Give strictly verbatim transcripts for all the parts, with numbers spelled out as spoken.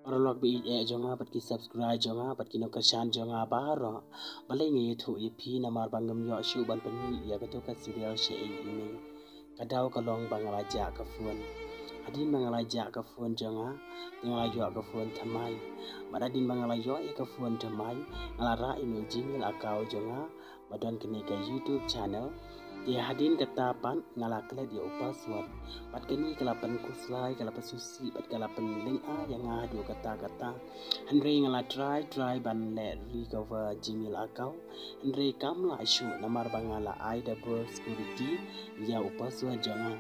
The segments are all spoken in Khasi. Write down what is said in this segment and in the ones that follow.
Paralok ba ïeit jong nga bad ki subscribe jong nga bad ki nongkyrshan jong nga baroh. Balei nga ïathuh ïa phi namar ba ngam ïoh shuh ban pynmih ïa kato ka serial Shaei I Mei. Ka daw ka long ba nga la jah ka phone. Hadien ba nga la jah ka phone jong nga, te nga la ïoh ka phone thymmai. Bad hadien ba nga la ïoh ïa ka phone thymmai, nga la rah ïa u Gmail account jong nga ba don kane ka YouTube channel. Te hadien kata pat nga la klet ïa u password. Bad kane ka la pynkhuslai, ka la pynsngewsih bad ka la pynlyngngoh ïa nga haduh katta katta. Hynrei nga la try try ban leh recover Gmail account. Hynrei kam lah shuh namar ba nga la ai double security ïa u password jong nga.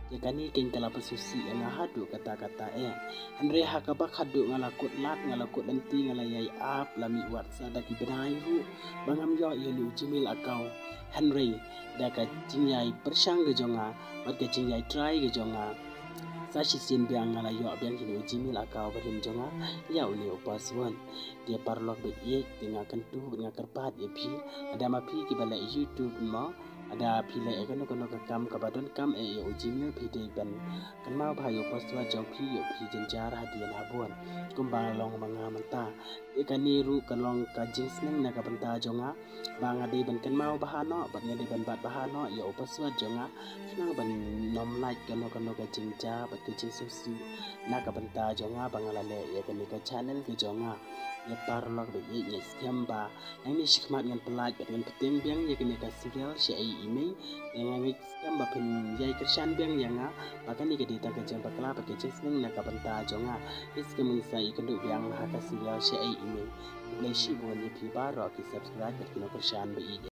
Ïa kane keiñ ka la pynsngewsih ïa nga haduh katta katta eh. Hynrei ha kaba khatduh nga la kut lad, nga la kut lynti, nga la ïai ap, la mih wat sa da ki bnai ruh ba ngam ïoh ïa une u Gmail account. Hynrei da ka jingïai pyrshang ka jong nga bad ka jingïai try ka jong nga, sa shisien biang nga la ïoh biang ïa une u Gmail account ba rim jong nga ïa une u password. Te paralok ba ïeit, te nga kyntu bad nga kyrpad ïa phi, lada ma phi kiba leh YouTube mo, lada phi leh ïa kano kano ka kam kaba donkam eh ïa u Gmail, phi dei ban kynmaw bha ïa u password jong phi, ïoh phi jynjar hadien habud. Kumba long ma nga mynta. Te kane ruh ka long ka jingsneng na ka bynta jong nga ba nga dei ban kynmaw bha noh bad nga dei ban bat bha noh ïa u password jong nga, khnang ban ym lait kano kano ka jingjia bad ka jingsngewsih na ka bynta jong nga ba nga la leh ïa kane ka channel ka jong nga. Ïa paralok ba ïeit, nga ngeit skhem ba nangne shakhmat ngan pynlait bad ngan pynbteng biang ïa kane ka serial Shaei I Mei. Te nga ngeit skhem ba phin ïai kyrshan biang ïa nga ba kane ka dei tang ka jingbakla bad ka jingsneng na ka bynta jong nga. Ngeit skhem ngin sa ïakynduh biang ha ka serial Shaei I Mei. Khublei shibun ïa phi baroh ki subscribe bad ki nongkyrshan ba ïeit.